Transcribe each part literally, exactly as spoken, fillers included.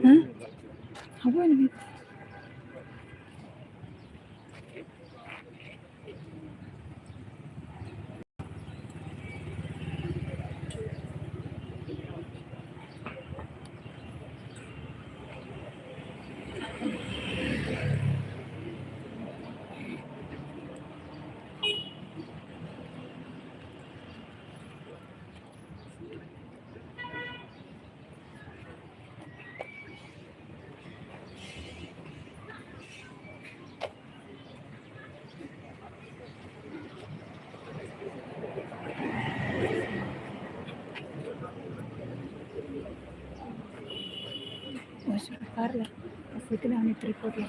Hah? Apa ini? Mas, parla, afrikana ami tripod la.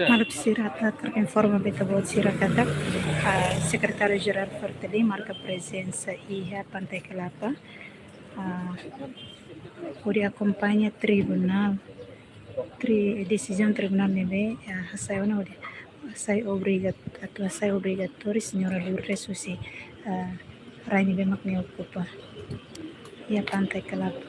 Maluk sira, atu informa ba ita-boot sira katak, ah, Sekretáriu Jerál Fretilin marka prezensa iha Pantai Kelapa, ah, hodi akompaña tribunál, tri-, desizaun tribunál ne'ebé, ah, hasai ona hodi hasai obriga-, atu hasai obrigatóriu Señora Lourdes husi, ah, rai ne'ebé mak nia okupa iha Pantai Kelapa.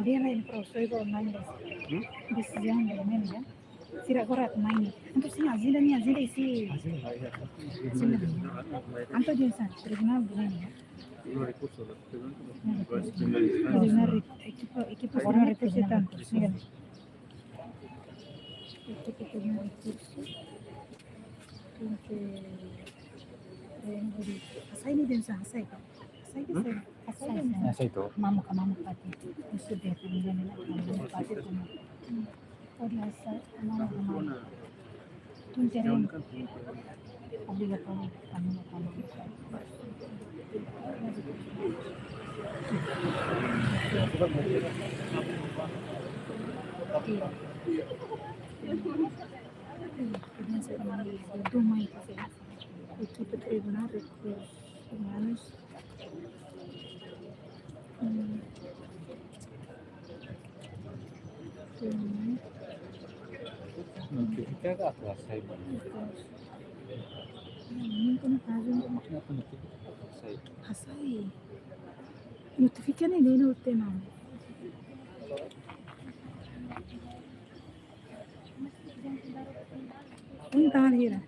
Dia lain prosesu online. Hmm? Desizaun ne'e, ne'e, ya. Sira agora mai ne'e. Entaun, sin, ajenda ne'e, ajenda isi. Ajenda, ya. Ajenda. Entaun, dia sa, tribunál ne'e, ya. Tribunál rekursu. Tribunál rekursu. Ekipa, ekipa tribunál rekursu, ya. Ekipa tribunál rekursu. Tenke, eh, hasai ne'e, dia sa, hasai. Hasai, dia sa. Hasai, dia sa. Hasai tu. Mamuk, mamuk pati. Isu dia tu, dia ne'e, mamuk pati tu. Pode hasai, mamuk, mamuk. Tun terrenu. Obrigatóriu, mamuk, mamuk. Ekipa tribunál rekursus umanus. Hmm. Hmm. Notifika ka atu hasai, mano? Rekursus. Hmm, mungkin kazu. Mak notifika atu hasai. Hasai. Notifika ne'e, ne'e no tema. Entaun, hira.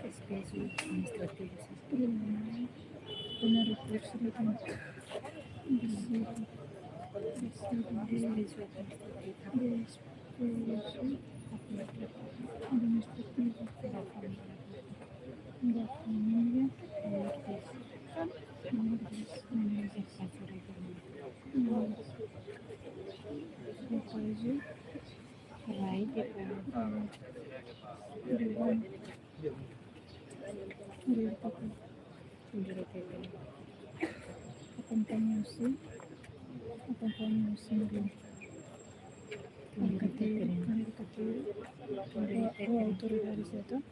Espécie administrativa. Primeiro, primeiro, Akompaña sin, akompaña sin. Autoridade, autoridade, autoridade.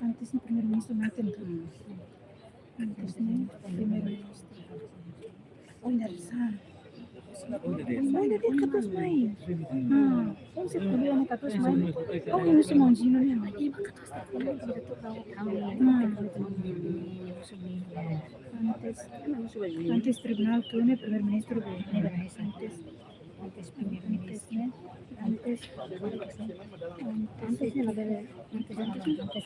Antes ne'e primeiru-ministru mate, ne'e? Antes ne'e primeiru-ministru. Ohin de'it sa. Ohin de'it katuas mai. Ah, ohin se kuliah ne'e katuas mai. Ohin husu maun Jino ne'e mai. Ema katuas. Ah. Antes, antes tribunál ke ne'e primeiru-ministru ne'e, antes. Antes primeiru-ministru, antes, antes,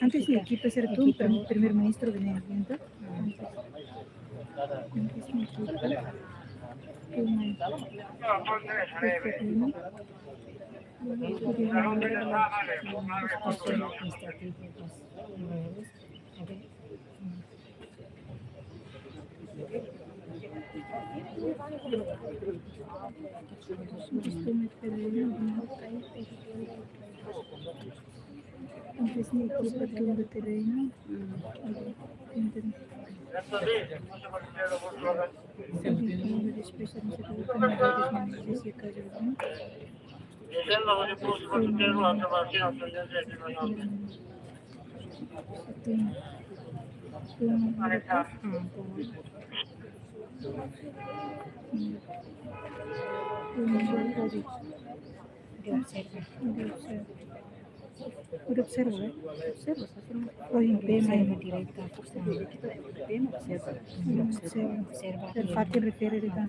antes ekipa sira tun prim-, primeiru-ministru ne'e, entaun, antes, antes ekipa, Pode observa. Pode observa, eh? Observa, sa, sa. Ohin, pena, observa direita, observa. Pena, observa. Observa. Observa. Fatin refere, refere.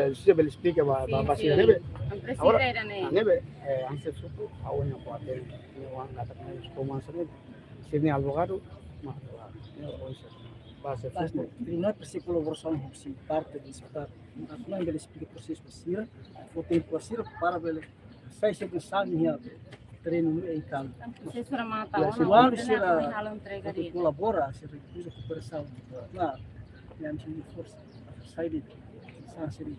eh, se bele esplika ba, ba, ba sira ne'ebé. Agora, ne'ebé, eh, hanesan suku, ha'u-nia kuater, ne'e wan katak ne'e suku mansa ne'e, sira-nia advogadu, ma, ne'e, ba sira suku. Tribunál presiza kolaborasaun husi parte de sira. Atu bele esplika prosesu ba sira, fó tempu ba sira para bele sai sira-nia sala iha terrenu no e tal. Prosesu remata, ya, ona, sira, ona, sira, ona, halo entrega atu dia. Kolabora, sira uza kooperasaun. Nah, yang sini forsa, sai di sana sini.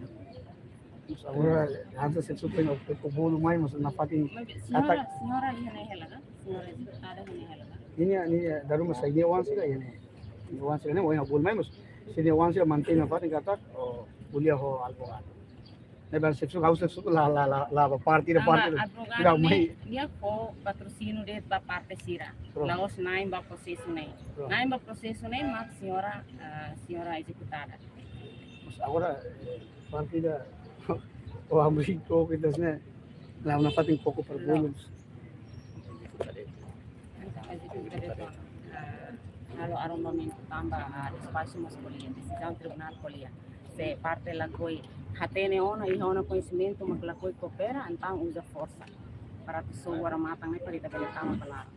Agora, hanesan sira suku ne'e, o bolu mai, mas nafatin. Señora, katak señora iha ne'e hela ka? Señora deputada iha ne'e hela ka? Ne'e, ne'e, dala ruma sai ne'e wan sira iha ne'e. Ne'e wan sira ne'e, o bolu mai, mas sira ne'e wan sira mantein nafatin katak, o, ko'alia ho advogadu. Ne'ebé sira suku, ha'u sira suku la, la, la, la, ba parte, la tanba parte. Advogadu ne'e, nia fó patrosíniu de'it ba parte sira. Pronto. La'ós na'in ba prosesu ne'e. Pronto. Na'in ba prosesu ne'e, mak señora, ah, señora ezekutada. Mas agora, eh, parte ida, o amri ko kita sini, la nafatin koko para bolu. Entaun, ezekutiva, eh, halo arombamentu tanba, ah, despaxu mós ko'alia, desizaun tribunál ko'alia. Se parte lakohi hatene ona, iha ona koñesimentu, mak lakohi koopera, entaun uza forsa. Para atu sobu armata ne'e para ita bele tama ba laran.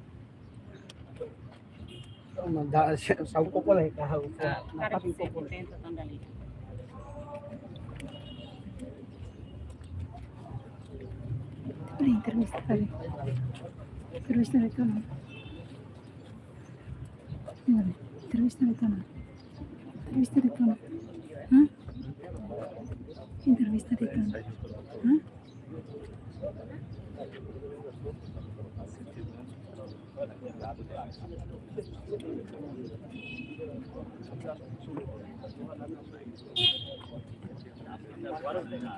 Manda, sau kopo lai ka hau. Ah, nafatin kopo lai. Tenta tanda li. Ai, entrevista tadi. Entrevista de todo. Entrevista de Tona. Entrevista de Tona. Hah? Entrevista de Tona. Hah?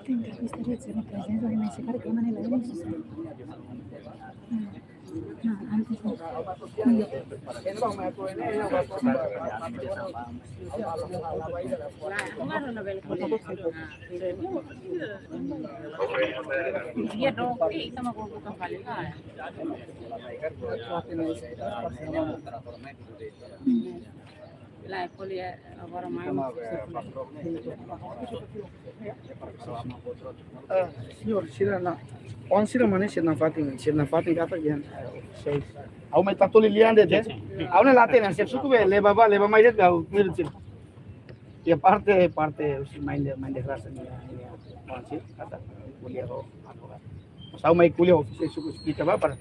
Tem entrevista de ser presença de mais cara que maneira. Não, antes não. Lae, ko'alia agora mai. Ah, señór, sira-nia, oan sira mane sira-nia fatin, sira-nia fatin katak iha. Ha'u mai tatu lian de'it. Ha'u ne'e la hatene, xefe suku be leba ba, leba mai de'it ha'u, mir sira. Iha parte, parte husi Mãe de, Mãe de Graça nia, nia oan sira katak ko'alia ho, anu, mas ha'u mai ko'alia ho xefe suku esplika ba para.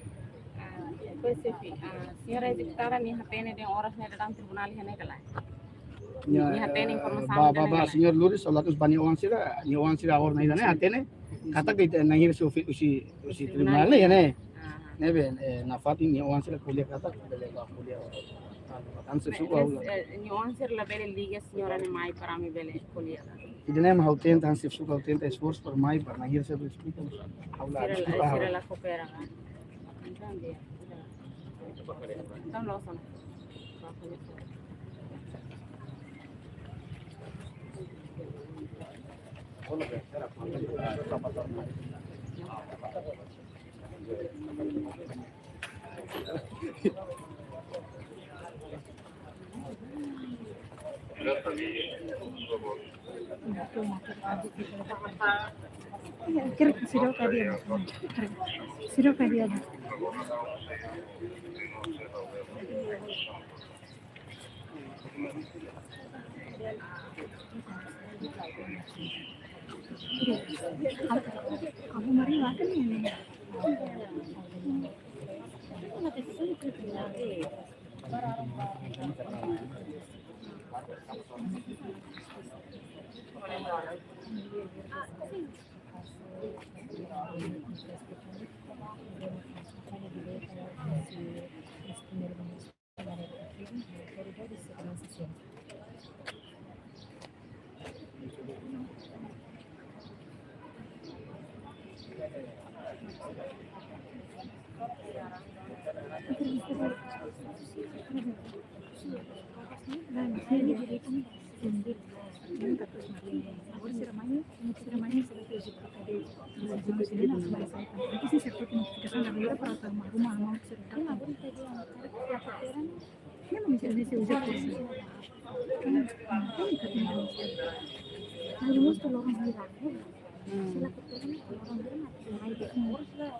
Ah, pois, xefe, ah, señora ezekutada nia hatene dehan oras ne'e daudaun tribunál iha ne'e ka lae? Nia, nia hatene, eh, informasaun ba, ba, ne'e ba, ka lae? Señór Lourdes, ha'u lakohi ba nia oan sira, nia oan sira oras ne'e hatene katak ita na'in hira husi, husi, husi tribunál ne'e, ne'e. Aha. Ne'ebé, eh, nafatin nia oan sira ko'alia katak bele ba ko'alia. Entaun, xefe suku, ha'u la, eh, nia oan sira labele liga señora ne'e mai para ami bele ko'alia. Ida-ne'e mak ha'u tenta, xefe suku, ha'u tenta esforsu para mai, para na'in hira sira esplika. Ha'u la, sira la, ha'u la, sira la koopera, kan? Entaun, di'ak. Entaun, loos ona. Kira seidauk ka di'ak. Seidauk ka di'ak. Abu Maria kan ini.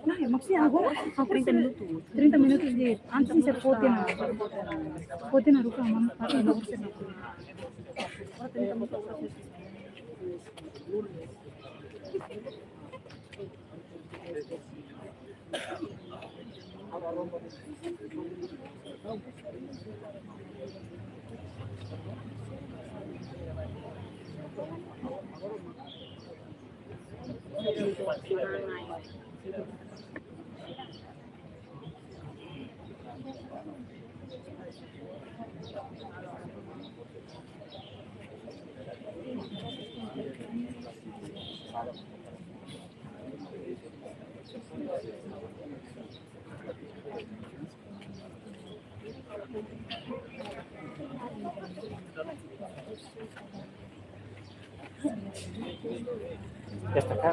Nah, ya, maksudnya aku, aku trinta minutos. Trinta minutos de antes de ser pote na, pote na ruka, mano, tapi no ser na. Ya está acá.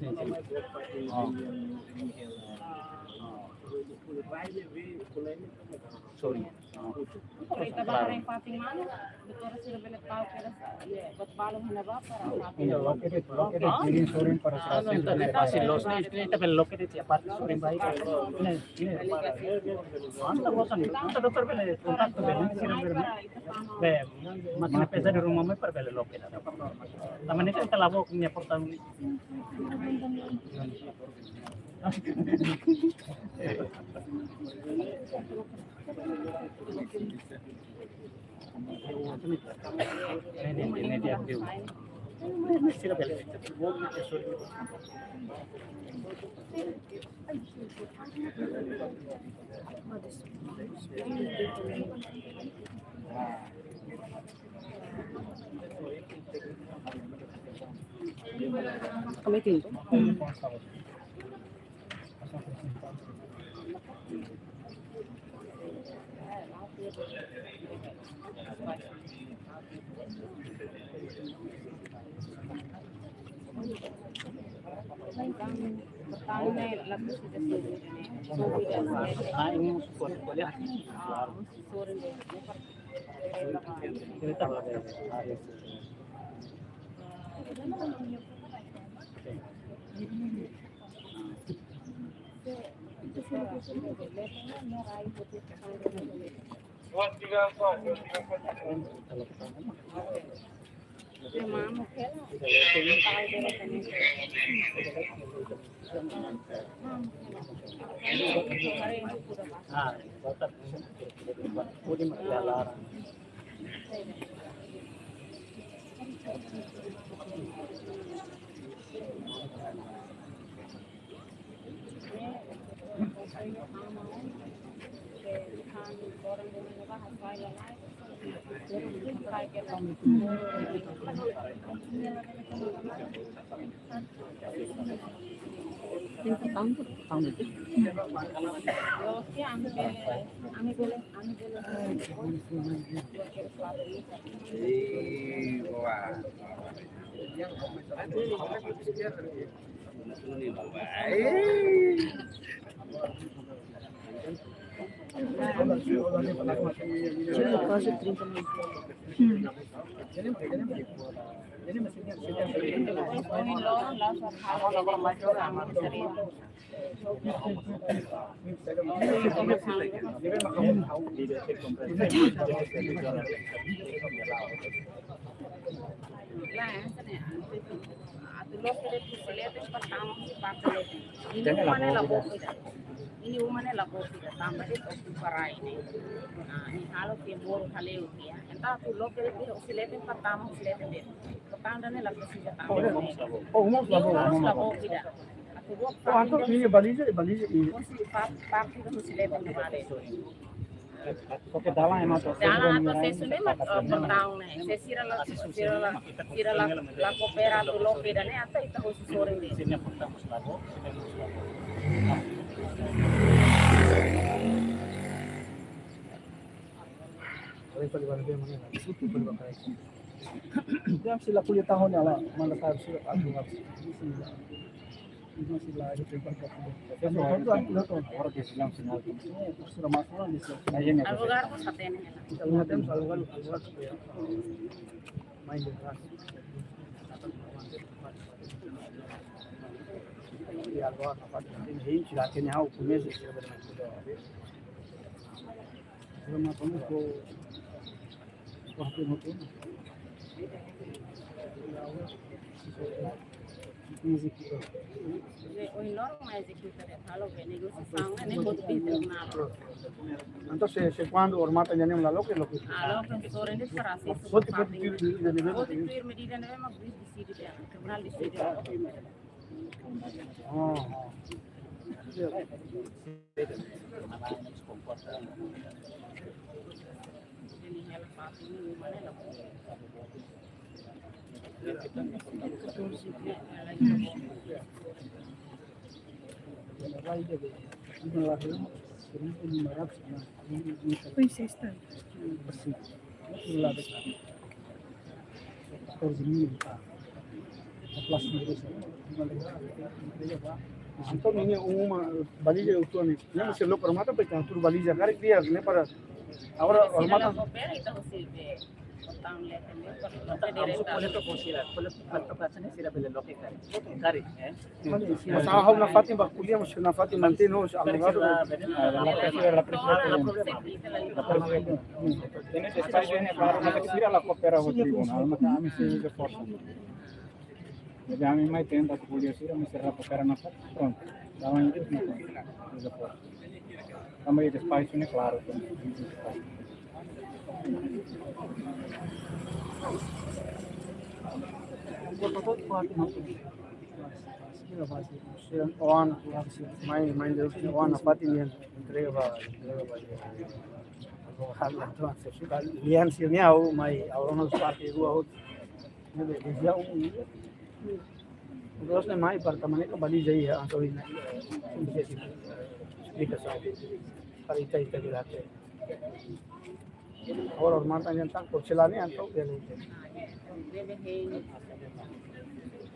Sin, sin. Oh. Sorry. Ita ba haree fatin mana, doutora sira bele tau kedas, ya, buat balun hana ba para fatin. Loke de'it, loke de'it, sorry, sorry, para. Ah, no, entonces fácil, loos, ne'e, ne'e ita bele loke de'it, ya, parte sorry, baik. Ne'e, ne'e. Entaun, bosan, entaun doutora bele kontaktu bele, sira bele. Be, mákina pesa di rumah mai para bele loke. Tanba ne'e ita la'o ho nia porta. Atu loke de'it husi leten para tama husi parte leten. Ne'e uma ne'e la book ida. Ne'e uma ne'e la book ida. Tanba de'it ocupa rai ne'e. Ah, ne'e halo ke moru haleu ke ya. Entaun atu loke de'it husi leten para tama husi leten de'it. Portantu ne'e la presiza tama. Oh, uma la book. Ne'e uma la book ida. Atu loke. Oh, entaun ne'e baliza, baliza i. Husi pa-, parte husi leten ne'ebá de'it. Porque dalan ema atu, dalan atu asesu ne'e mak, eh, portaun ne'e. Se sira la, sira la, sira la, la koopera atu loke ida ne'e, entaun ita hosi sorin de'it. Dia sila kuliah tahun ya lah, mana tahu sila aku. Agora que se llama sinal. Advogadu, sá tene. Entaun se, se kuandu Hormata nian ne'e la loke, loke. Ah, loke, sorin de'it para asesu. Boti, boti tuir medida ne'ebé. Boti tuir medida ne'ebé mak juís deside, tribunál deside. Oh. Pois é, está. Entaun ne'e uma baliza uitoan ne'e. Ne'e mesti loke Hormata para ita tuur baliza karik di'ak ne'e para agora Hormata. Entaun, se ko'alia ho sira, ko'alia ho sira bele loke karik. Karik, eh? Mas ha'u nafatin bá ko'alia, mas nafatin mantein no, se agora. Ne'e espasu ne'e para sira la koopera ho tribunál, mas ami sei uza forsa. Jadi ami mai tenta ko'alia ho sira, mas sira la koopera nafatin, prontu. Dalan ida, uza forsa. Tanba iha espasu ne'e klaru. Oan, mai, mai, oan, nafatin nian entrega ba, entrega ba. Lian sira-ne'e ha'u mai, ha'u rona parte rua ha'u. Ne'ebé, desde ha'u, terus ne'e mai para tama ne'e ka baliza iha, entaun ne'e, eh, esplikasaun. Para ita, ita bele hatene. Agora Hormata nian tak, por sila ne'e, entaun bele.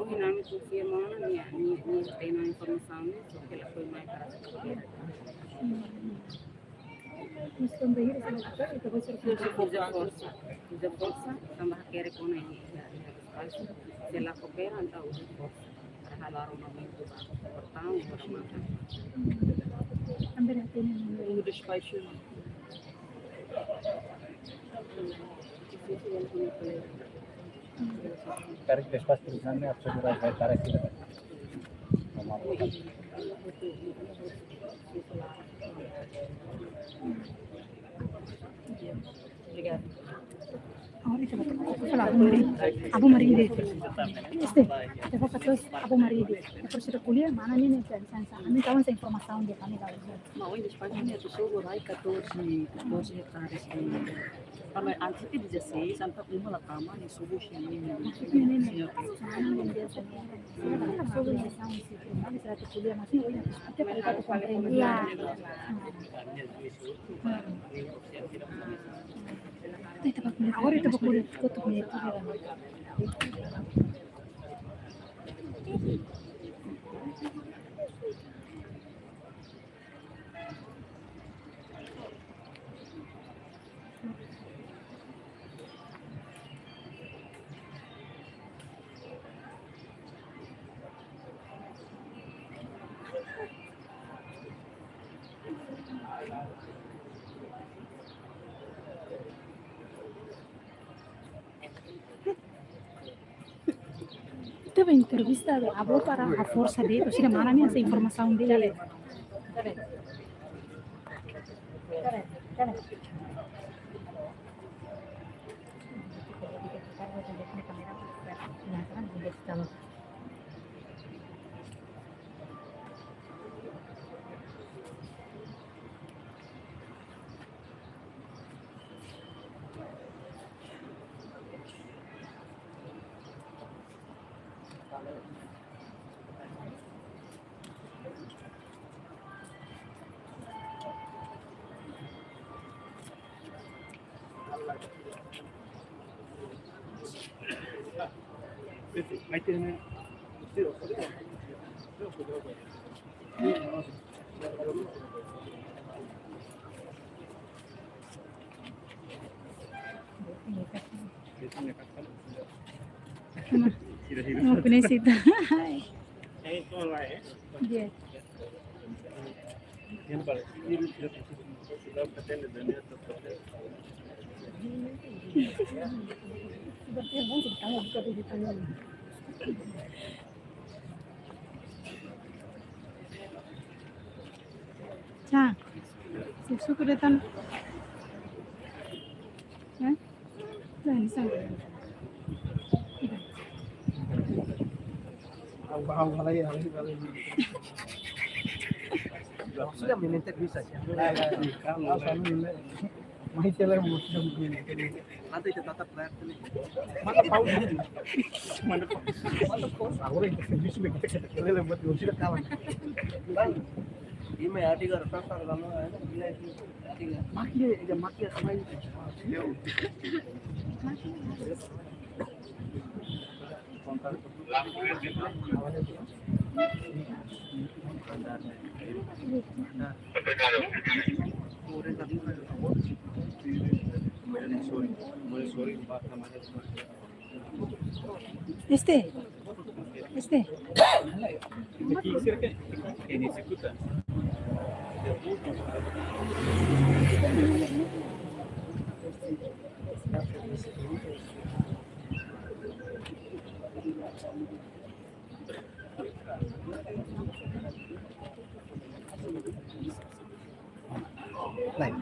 Ohin ami konfirma ona nia, nia, nia hatene informasaun ne'e, só ke la foin mai para ita. Mas também isso é uma coisa que você Uza forsa, uza forsa, tanba hakerek ona iha, iha espasu, se la koopera, entaun uza forsa. Para halo armamentu ba portaun, para matan. Também tem um dos países. Espera que después por exame a segurança vai estar aqui. Obrigada. Agora ita bá, ita bá fala Abu Maridi. Abu Maridi. Este, ita bá fala Abu Maridi. Depois ita ko'alia, mana ne'e, ne'e, ne'e, ne'e. Ami tau hanesan informasaun de'it, ami tau hanesan. Mas, ohin despaxu ne'e, atu sobu rai catorze, catorze hectares de, tanba antes de dezasseis, entaun uma la tama, ne'e sobu sini, ne'e, ne'e, ne'e. Señór. Mana ne'e, ne'e, ne'e. Ita bá fala Abu Maridi. Ya. Agora ita bá ko'alia, kotuk ne'e. Ita bá entrevista Abu para haforsa de'it, ou seja, mana ne'e hanesan informasaun de'it. No, no necesita. Bien. Ya. Susu keretan. Eh? Nah, ini sama. Sudah minta bisa sih. Kalau mai tele mo sudah minta. Nanti kita tatap layar sini. Mana pause? Mana pause? Mana pause? Agora ita servisu be kita kita kele buat gua sudah kawan. Bang, ini ada tiga ratus orang kalau ada. Maki, ya, maki, ya, sama ini. Este. Este. Lain.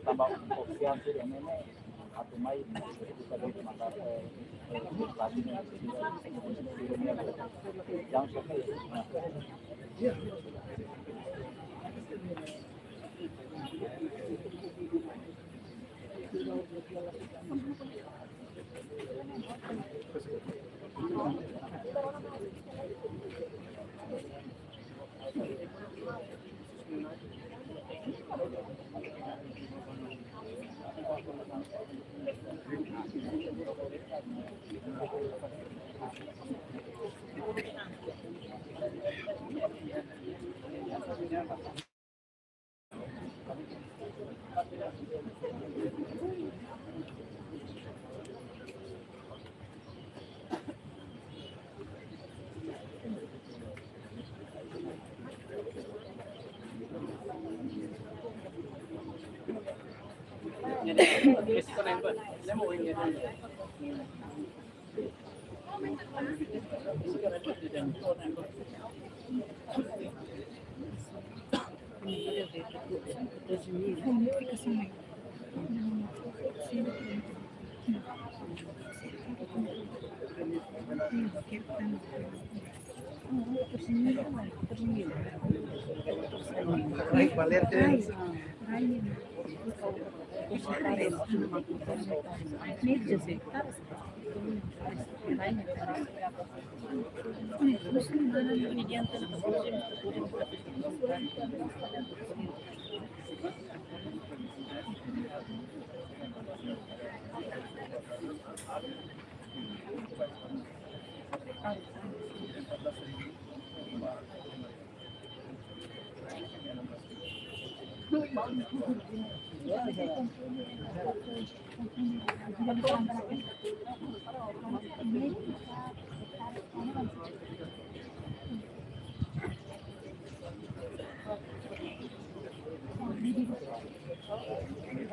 Tanba ofisiál sira ne'e atu mai, eh, eh,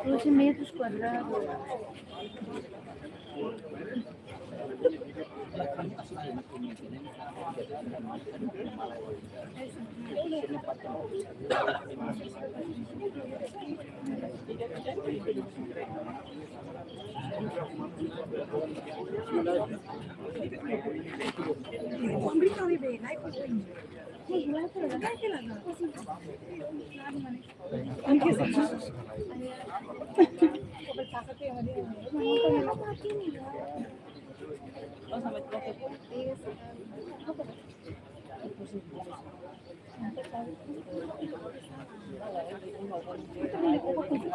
Doze metros quadrados.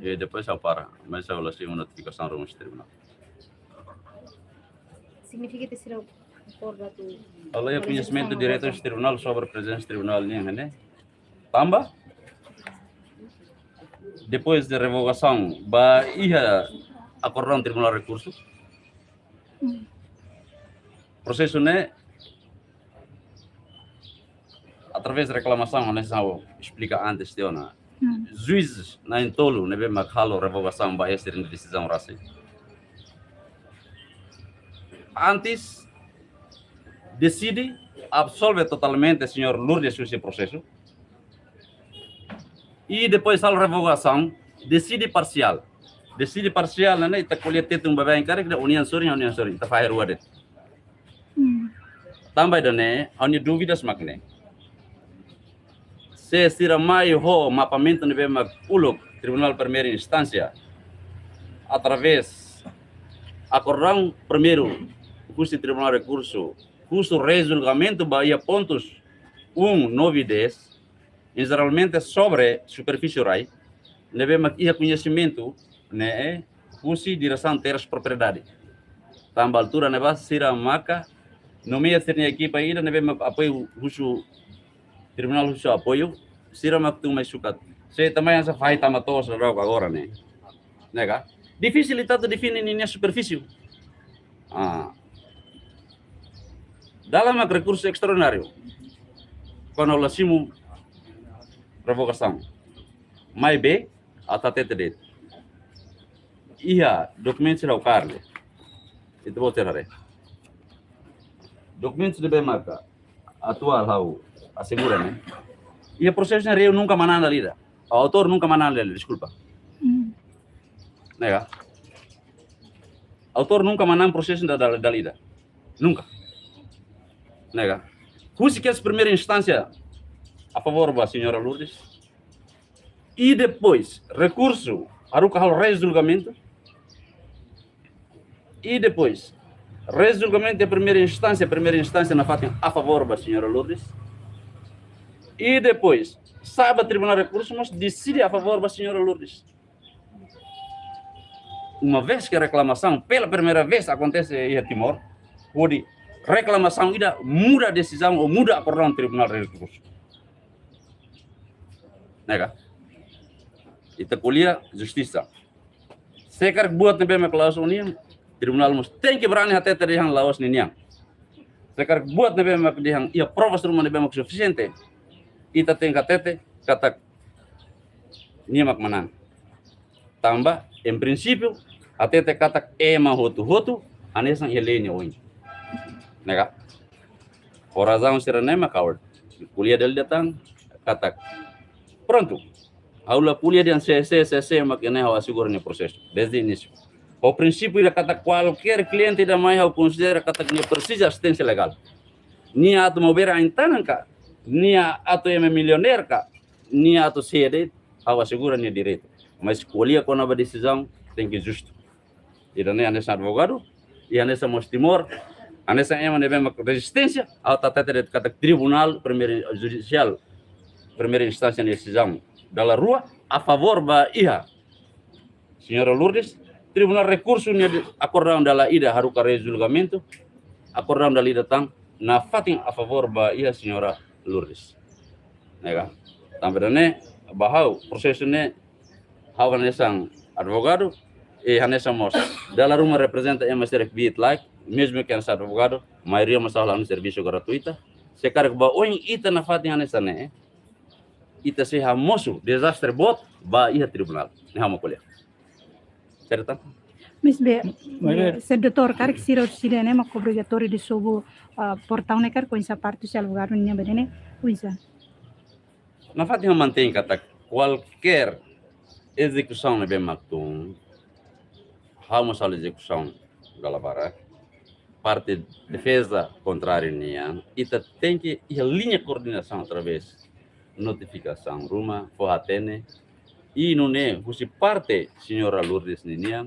E depois ha'u para, mas ha'u la simu notifikasaun ruma husi tribunál. Signifika ita sira akorda tu... Ha'u la iha koñesimentu diretu husi tribunál sobre prezensa tribunál nian, ne'e? Tanba depois de revogasaun, ba iha akordaun Tribunál Rekursu. Prosesu ne'e através de reklamasaun, hanesan ha'u esplika antes tiha ona. Juízes na'in-tolu ne'ebé mak halo revogasaun ba iha sira-nia desizaun rasik. Antes deside absolve totalmente señór Lourdes husi prosesu. I depois halo revogasaun, deside parsiál. Deside parsiál ne'e, ita ko'alia tetun baibain karik, ida união sorin, união sorin, ita fahe rua de'it. Tanba ida-ne'e, ha'u-nia dúvidas mak ne'e. Se sira mai ho mapamentu ne'ebé mak uluk Tribunál Primeira Instánsia, através akordaun primeiru husi Tribunál Rekursu, husu rejulgamentu ba iha pontus um, nove e dez, e jeralmente sobre superfísie rai, ne'ebé mak iha koñesimentu ne'e husi diresaun terras propriedade. Tanba altura ne'ebá sira maka nomeia sira-nia ekipa ida ne'ebé mak apoiu husu tribunál husu apoiu, sira mak tun mai sukat. Se ita mai hanesan fahe tama to'os daudauk agora ne'e. Ne'e ka? Difisil ita atu define ninia superfísie. Ah. Dala mak rekursu estraordináriu. Kuandu la simu revogasaun. Maibé, atu hatete de'it. Iha dokumentu sira ha'u kaer ne'e. Ita-boot sira haree. Dokumentu ne'ebé maka atuál ha'u asegura ne'e. Iha prosesu ne'e Reu nunka manán dala ida. Autór nunka manán dala ida, deskulpa. Ne'e ka? Autór nunka manán prosesu dala, dala, dala ida. Nunka. Ne'e ka? Husi kes primeira instánsia a favór ba señora Lourdes. I depois, rekursu, haruka halo rejulgamentu. I depois, rejulgamentu de primeira instánsia, primeira instánsia nafatin a favór ba señora Lourdes. I depois, sa'e ba Tribunál Rekursu, mas deside a favór ba señora Lourdes. Uma vez que reklamasaun pela primeira vez akontese iha Timor, hodi reklamasaun ida muda desizaun ou muda akordaun Tribunál Rekursu. Ne'e ka? Ita ko'alia justisa. Se karik buat ne'ebé mak la'ós ho nia, tribunál mós tenke berani hatete dehan la'ós ninian. Se karik buat ne'ebé mak dehan iha provas ruma ne'ebé mak sufisiente, ita tenke hatete katak nia mak manán. Tanba, em princípio, hatete katak ema hotu-hotu hanesan iha lei nia oin. Ne'e ka? Ho razaun sira-ne'e mak ha'u ko'alia dala ida tan katak. Prontu. Ha'u la ko'alia dehan sé, sé, sé, sé mak ne'e ha'u asegura nia prosesu desde inísiu. Ho prinsípiu ida katak kualkér kliente ida mai ha'u konsidera katak nia presiza asisténsia legál. Nia atu maubere ain-tanan ka, nia atu ema milionáriu ka, nia atu sé de'it, ha'u asegura nia direitu. Mas ko'alia kona-ba desizaun tenke justu. Ida-ne'e hanesan advogadu, i hanesan mós Timor, hanesan ema ne'ebé mak rezisténsia, ha'u hatete de'it katak tribunál, primeira judisiál, primeira instánsia nia desizaun dala rua, a favór ba iha señora Lourdes, Tribunál Rekursu nia akordaun dala ida haruka rejulgamentu, akordaun dala ida tan nafatin a favór ba iha señora Lourdes. Ne'e ka? Tanba ida-ne'e, ba ha'u, prosesu ne'e, ha'u hanesan advogadu, i hanesan mós dala ruma reprezenta ema sira kbiit laek, mezmu ke hanesan advogadu, maioria mós halo servisu gratuita. Se karik ba oin ita nafatin hanesan ne'e, ita sei hamosu dezastre boot ba iha tribunál. Ne'e ha'u mak ko'alia. Serta? Mas be, mas be, se doutór karik sira sira ne'e mak obrigatóriu de sobu, ah, portaun ne'e karik oinsá parte husi advogadu nian be ne'e, oinsá? Nafatin ha'u mantein katak kualkér ezekusaun ne'ebé mak tun, ha'u mós halo ezekusaun dala barak. Parte defeza kontráriu nian, ita tenke iha liña koordenasaun através notifikasaun ruma, fó hatene, i nune'e husi parte señora Lourdes ninian,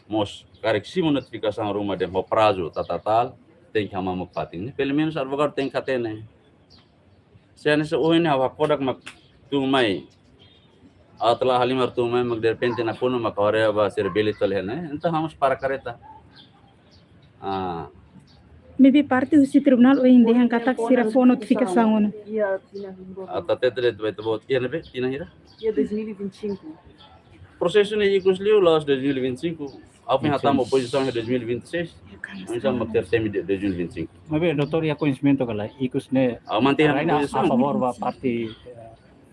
mós karik simu notifikasaun ruma dehan ho prazu tal, tal, tal, tenke hamamuk fatin ne'e. Pelumenus advogadu tenke hatene. Se hanesan ohin ne'e ha'u hakfodak mak tun mai Atu la halimar tun mai mak derrepente nakonu mak haree ba sira bele tol hene. Entaun ha'u mós para kareta. Ah. Maibé parte husi tribunál ohin dehan katak sira fó notifikasaun ona. Atu hatete de'it ba ita-boot, iha ne'ebé, tinan hira? Iha dois mil e vinte e cinco. Prosesu ne'e ikus liu la'ós dois mil e vinte e cinco. Ha'u foin hatama oposisaun iha dois mil e vinte e seis. Oinsá mak tertemi dois mil e vinte e cinco. Maibé, doutór, iha koñesimentu ka lae, ikus ne'e, ah, mantein rai ne'e a pozisaun. A favór ba parte,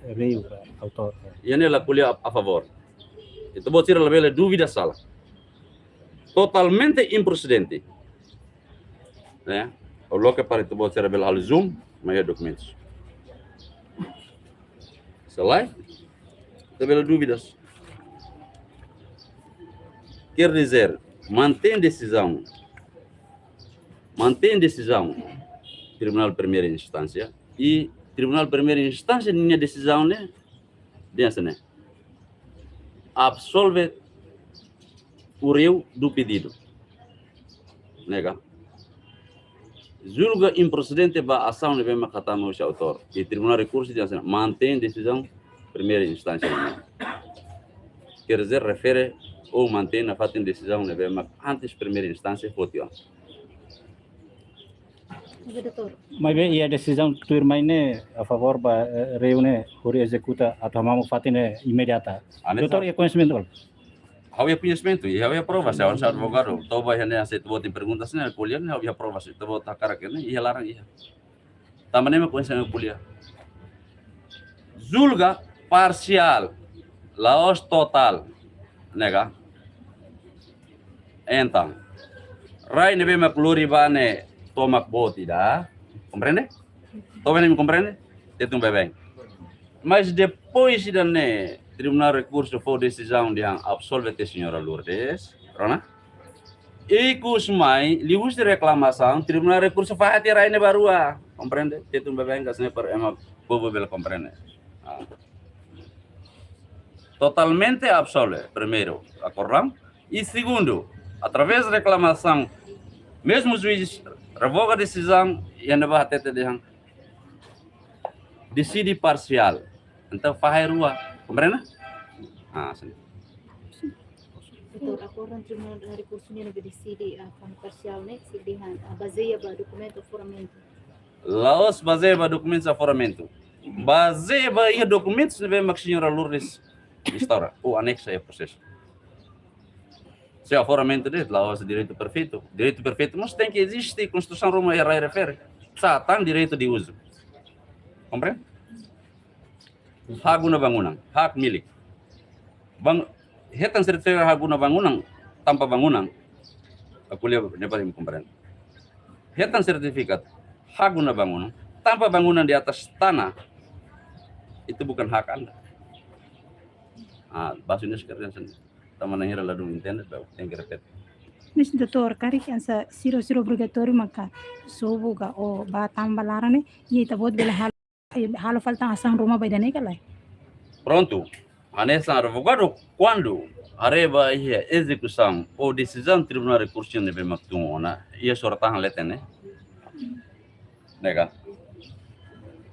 eh, réu, eh, autór. Iha ne'e la ko'alia a, a favór. Ita-boot sira labele dúvida sala. Totalmente improsedente. Ne'e? Ha'u loke para ita-boot sira bele halo zoom, mai iha dokumentus. Se lae, ita bele dúvidas. Quer dizer, mantein desizaun, mantein desizaun Tribunál Primeira Instánsia, i Tribunál Primeira Instánsia nia desizaun ne'e, dehan hanesan ne'e: absolve o réu do pedido. Ne'e ka? Julga improcedente ba asaun ne'ebé mak hatama husi autór. I Tribunál Rekursu dehan hanesan ne'e: mantein desizaun primeira instánsia. Quer dizer, refere ou mantein nafatin desizaun ne'ebé mak antes primeira instánsia foti ona. Oke, doutór. Maibé iha desizaun tuirmai ne'e a favór ba, eh, réu ne'e hodi ezekuta atu hamamuk fatin ne'e imediata. Hanesan. Doutór, iha koñesimentu ka lae? Ha'u iha koñesimentu, i ha'u iha prova, se ha'u hanesan advogadu, toba iha ne'e, se ita-boot iha perguntas ne'e, ko'alia ne'e, ha'u iha prova, se ita-boot hakarak ne'e, iha laran iha. Tanba ne'e mak koñesimentu ko'alia. Julga parsiál, la'ós totál, ne'e ka? Entaun, rai ne'ebé mak lori ba ne'e tomak boot ida, komprende? To'o iha ne'e komprende? Tetun baibain. Mas depois ida-ne'e, Tribunál Rekursu fó desizaun dehan absolve tiha Señora Lourdes, rona? Ikus mai, liuhusi reklamasaun, Tribunál Rekursu fahe tiha rai ne'e ba rua, komprende? Tetun baibain ka hanesan ne'e para ema povu bele komprende. Ah. Totalmente absolve, primeiru, akordaun. I segundu, através de reklamasaun, mezmu juís revoga desizaun, iha ne'ebá hatete dehan deside parsiál. Entaun, fahe rua. Komprende? Ah, sin. Doutór, akordaun Tribunál Rekursu nian ne'ebé deside, ah, fahe parsiál ne'e, sei dehan, ah, bazeia ba dokumentu aforamentu. La'ós bazeia ba dokumentus aforamentu. Bazeia ba iha dokumentus ne'ebé mak Señora Lourdes instaura ou anexa iha prosesu. Se aforamentu de'it, la'ós direitu perfeitu. Direitu perfeitu mós tenke eziste, Konstituisaun Roma iha rai refere. Sá tan direitu de uzu. Komprende? Hak guna bangunan, hak milik. Bang, hetan sertifikatu hak guna bangunan tanpa bangunan. Ha'u ko'alia ne'e para imi komprende. Hetan sertifikatu hak guna bangunan tanpa bangunan di atas tanah, itu bukan hak Anda. Ah, basu ne'e sekarang sen. Tanba na'in hira ladún entende, ba, tenke repete. Mas, doutór, karik hanesan sira, sira obrigatóriu maka sobu ka ou bá tama ba laran ne'e, i ita-boot bele halo, eh, halo fali tan asaun ruma ba ida-ne'e ka lae? Prontu. Hanesan advogadu, kuandu haree ba iha ezekusaun ou desizaun Tribunál Rekursu ne'ebé mak tun ona, iha surat-tahan leten ne'e. Ne'e ka?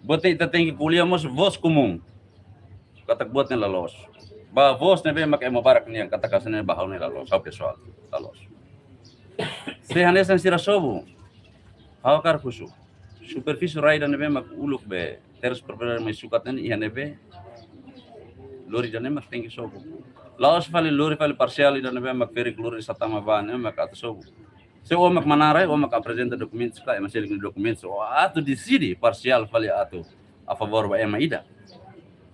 Buat ne'e ita tenke ko'alia mós vós komún. Katak buat ne'e la loos. Ba vós ne'ebé mak ema barak nian, katak hanesan ne'e ba ha'u ne'e la loos, ha'u pesoál, la loos. Se hanesan sira sobu, ha'u hakarak husu. Superfísie rai ida ne'ebé mak uluk be terus propriedade mai sukat ne'e, iha ne'ebé lori ida-ne'e mak tenke sobu. La'ós fali lori fali parsiál ida ne'ebé mak ferik lori sá tama ba ne'e mak atu sobu. Se ó mak manán rai, ó mak aprezenta dokumentus ka, ema seluk nia dokumentus, ó atu deside parsiál fali atu a favór ba ema ida.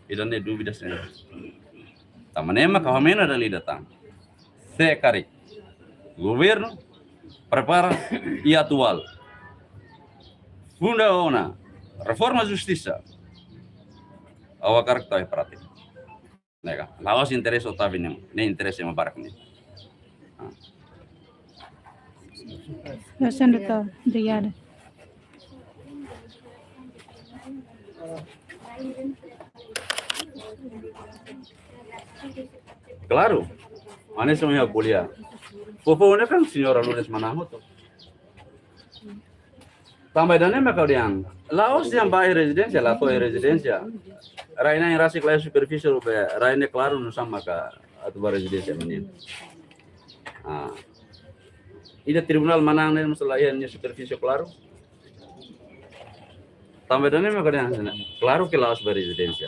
Ida-ne'e dúvida sira. Tanba ne'e mak ha'u hameno dala ida tan. Se karik governu prepara i atuál funda ona reforma justisa, ha'u hakarak tau iha prátika. Ne'e ka, la'ós interese Otávio nian, nein interese ema barak nian. Ah. Loos, doutór. Obrigada. Klaru. Hanesan ema ko'alia. Foufoun ne'e kan Señora Lourdes manán hotu. Tanba ida-ne'e mak ha'u dehan, la'ós dehan ba iha rezidénsia, la to'o iha rezidénsia. Rai-na'in rasik la iha superfísie, be rai ne'e klaru nusá maka atu ba rezidénsia menino. Ah. Ida tribunál manán ne'e mós la iha nia superfísie klaru. Tanba ida-ne'e mak ha'u dehan hanesan ne'e. Klaru ke la'ós ba rezidénsia.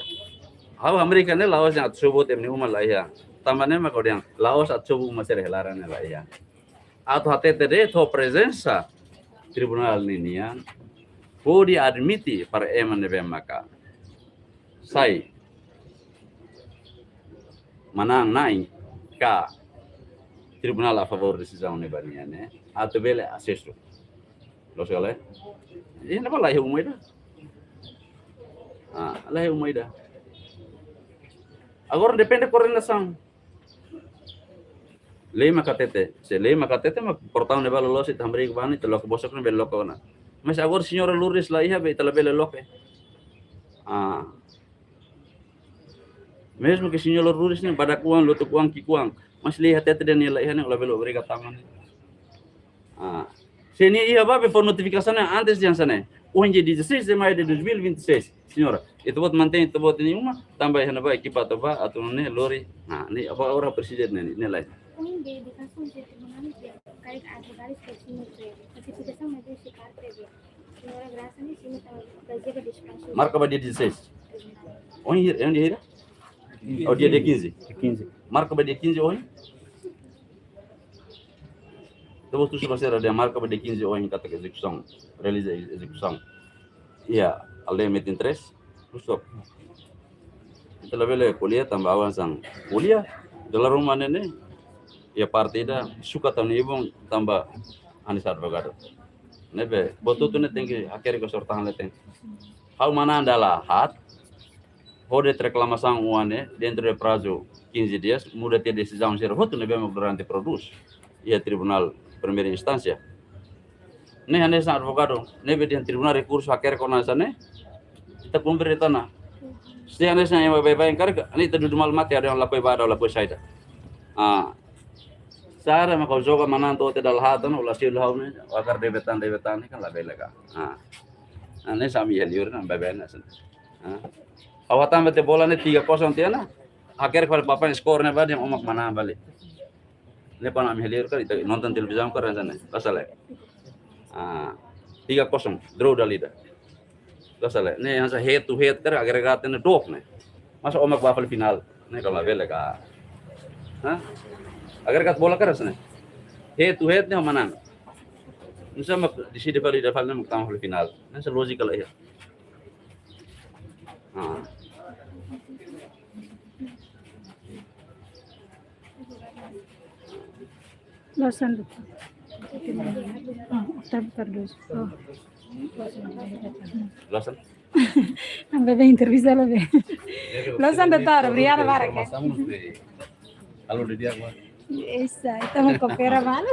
Ha'u hamriik ne'e la'ós dehan atu sobu ema nia uma la iha. Tanba ne'e mak ha'u dehan la'ós atu sobu uma sira iha laran ne'e la iha. Atu hatete de'it ho prezensa tribunál ninian, hodi admite para ema ne'ebé maka sai manán-na'in ka tribunál a favór desizaun ne'e ba nia ne'e, atu bele asesu. Loos ka lae? Iha ne'ebá la iha uma ida. Ah, la iha uma ida. Agora depende koordenasaun. Lei mak hatete, se lei mak hatete mak portaun ne'ebá loloos ita hamriik ba ne'e, ita loke bosok ne'e bele loke ona. Mas agora señora Lourdes la iha be ita labele loke. Ah. Mezmu ke señora Lourdes ne'e badak oan, lotu oan, ki'ik oan, mas lei hatete dehan nia la iha ne'e, labele obriga tama ne'e. Ah. Se nia iha ba be fó notifikasaun ne'e antes dehan hanesan ne'e. Ohin dia dezasseis de maio de dois mil e vinte e seis, señora, ita-boot mantein ita-boot nia uma, tanba iha ne'ebá ekipa atu ba, atu nune'e lori. Ah, ne'e agora presiza ne'e, ne'e lae. Ohin dia di kasus di tribunál ne'e, karik advogados ke sini ke, notifikasaun ne'e desi parte de señora Graça ne'e, sini tama bazeia ba despaxu. Marka ba dia dezasseis. Ohin hira, ohin dia hira? Oh, dia, dia quinze. Dia quinze. Marka ba dia quinze ohin? Ita-boot husu ba sira dehan marka ba dia quinze ohin katak ezekusaun, realiza ezekusaun iha aldeia Metin Três, husu. Ita labele ko'alia tanba ha'u hanesan ko'alia, dala ruma ne'e ne'e, iha parte ida sukat ha'u-nia ibun tanba hanesan advogadu. Ne'ebé, buat hotu ne'e tenke hakerek ho sortahan leten. Ha'u manán dala haat, hodi reklamasaun oan ne'e, dentro de prazo quinze dias, muda tiha desizaun sira hotu ne'ebé mak durante prodús iha Tribunál Primeira Instánsia. Ne'e hanesan advogadu, ne'ebé dehan Tribunál Rekursu hakerek ona hanesan ne'e, ita kumpre de'it ona. Se hanesan ema baibain karik, ne'e ita dudu malu mate, ha'u dehan lakohi ba, ha'u lakohi saida. Ah. Sá mak ha'u joga manán to'o tiha dala haat ona, la selu ha'u ne'e, agora debe tan, debe tan ne'e kan labele ka. Ah. Ah, ne'e sá ami iha liur ne'e, baibain hanesan ne'e. Ah. Ha'u hatán ba tiha bola ne'e tiga kosong tiha ona. Hakerek fali papan skor ne'ebá dehan ó mak manán fali. Ne'e kuandu ami iha liur karik, ita nonton televizaun karik hanesan ne'e. Loos ka lae? Ah, tiga kosong, draw dala ida. Loos ka lae? Ne'e hanesan head to head karik, agregadu ne'e dook ne'e. Masa ó mak bá fali finál? Ne'e kan labele ka. Hah? Agregadu bola karik hanesan ne'e. Head to head ne'e manán. Nusá mak deside fali, ida fali ne'e mak tama fali finál. Ne'e hanesan lójika la iha. Ah. Loos an, doutór. Ah, Otávio Cardoso. Oh. Loos an? An bebé entrevista la be. Loos an, doutór, obrigada barak. Informasaun de, algo de dia agora. Esa, estamos coopera mal.